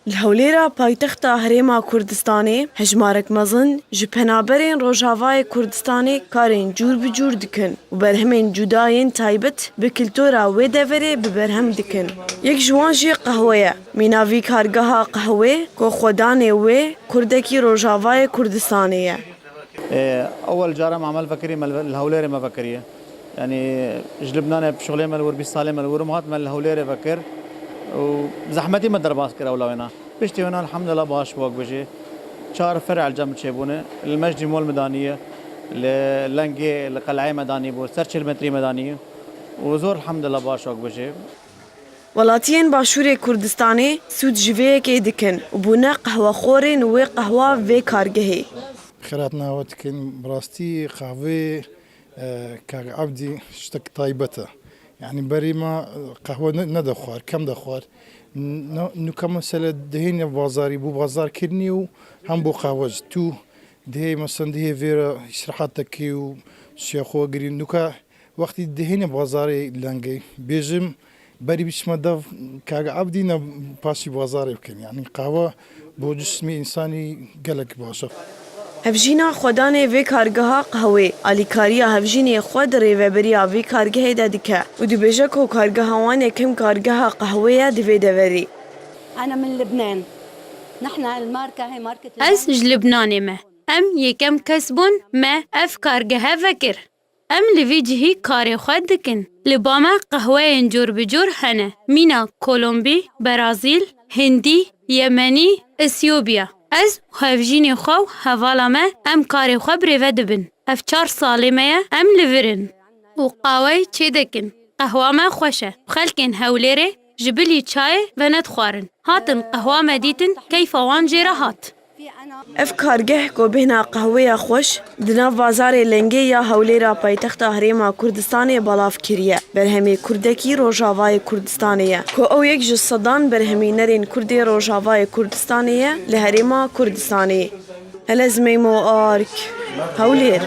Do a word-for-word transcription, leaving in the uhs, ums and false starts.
Li Hewlêra paytexta Herêma Kurdistanê hejmarek mezin ji penaberên Rojavayê Kurdistanê karên cûr bi cûr dikin û berhemên cuda yên taybet bi kultura wê deverê bi berhem dikin. Yek ji wan jî qehwe ye. Mîna vî kargeha qehwê ku xwedanê wê kurdekî Rojavayê Kurdistanê ye. Ê, ewel cara me emel vekirî, me li Hewlêrê me vekiriye. Yanî ji Libnanê şixulê me li wir bîst salê me li wir û me hat me li Hewlêrê vekir û zehmetî me derbas kir ewla wêna. Piştî wêna elhamdulillah baş bû wek bijî. Çar fer'el cem çêbûne. Li Mecdî Mol me daniye, li Lengê, li Qel'ê me danî bû, ser çil metrî me danî û zor elhamdulillah baş wek bijî. Welatiyên Başûrê Kurdistanê sûd ji vê yekê dikin û bûne qehwexorên wê qehwa vê kargehê. Xêrat nawe dikin, bi rastî qehwê, e, Kak Ebdî ştek taybet e. Yanî berî me qehwe ne-, nedexwar, kem dexwar. N-, nûka mesele dihêne bazarî, bû bazar kirinî û hem bû qehwe jî. Tu dihê, mesela dihê vêre îstirahat dekî û şiya xwe girî. Nûka wextî dihêne bazarê Lengê, bêjim, berî biçime dev Kak Ebdî ne paşî bazarê bikin. Yanî qehwe bo cismê însanî gelek baş e. Hevjîna xwedanê vê kargeha qehwê alîkariya hevjînê xwe di rêveberiya vê kargehê de dike û dibêje ku kargeha wan yekem kargeha qehwê ye di vê deverê. أنا من لبنان. نحن الماركة هي ماركة Ez ji Libnanê me. Em yekem kes bûn me ev kargehe vekir. Em li vî cihî karê xwe dikin. Li ba me qehweyên cûr bi cûr hene. Mîna Kolombî, Brazîl, Hindî, Yemenî, Îsyobiya. Ez û hevjînê xwe û hevala me em karê xwe bi rêve dibin. Ev çar salê me ye em li vir in û qawey çêdekin. Qehwa me xweş e. Xelkên Hewlêrê ji bilî çayê venedixwarin. Hatin qehwa me dîtin, keyfa wan jê re hat. Ev kargeh ku bêhna qehweya xweş di nav bazarê Lengê ya Hewlêra paytexta Herêma Kurdistanê belav kiriye, berhemê kurdekî Rojavayê Kurdistanê ye, ku ew yek ji sedan berhemînerên kurdê Rojavayê Kurdistanê ye li Herêma Kurdistanê. Helez Meymo Ark, Hewlêr.